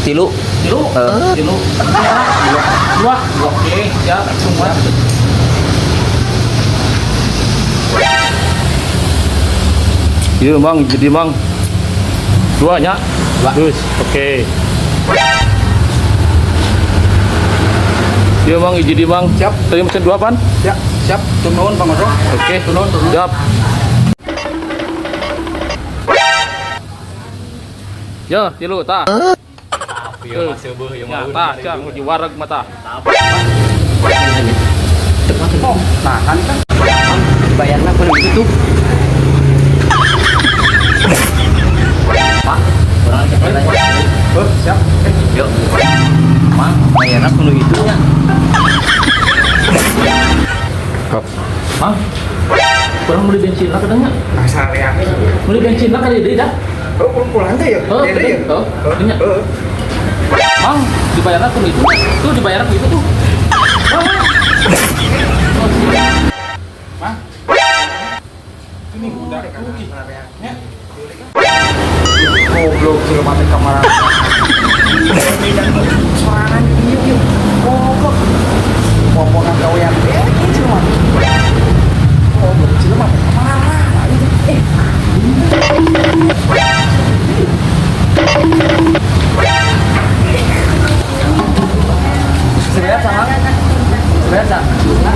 Tilu. Tilu. Heeh. Tilu. Dua. Oke, siap. Semua. Iya, Mang, jadi Mang. Dua nya. Dua. Terus, oke. Iya, Mang, jadi Mang. Siap. Tadi mesin dua pan? Ya, siap. Turun Bang Odo. Oke. Turun, turun. Siap. Ya, tilu tah. Iya, masih beuh ieu Ya, tah, siap di wareg mah tah. Oh, nah kan kan. Bayarna kudu itu. Pak, urang cek aja. Oh, siap. Yuk. Mang, bayarna kudu itu nya. Mang, kurang beli bensin lah katanya. Nah, sarean. Beli bensin lah kali ini dah. Oh, pulang teh ya? Oh, Dede ya? oh, iya. Oh. Mang, dibayarnya kudu itu. Tuh dibayarnya kudu itu tuh. Mang, mang. Oh, siap. Mang. Ini udah rugi. Ya. Goblok jelema teh kamar. Sorangan ieu ieu. Goblok. Momongan gawean teh ieu jelema. Goblok jelema teh kamar. Eh. Sebenarnya sama. Sebenarnya sama.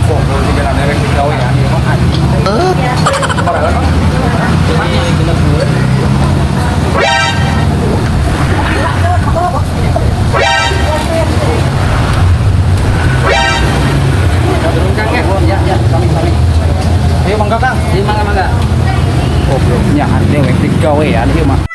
Goblok juga derek digawean ieu mah anjing. Kamar Bang. Jadi genep bulan. Turun Kang ya. Ya, ya, sami sami. Ayo mangga Kang. Ini mangga mangga. Goblok nyahan dewek digawean ieu mah.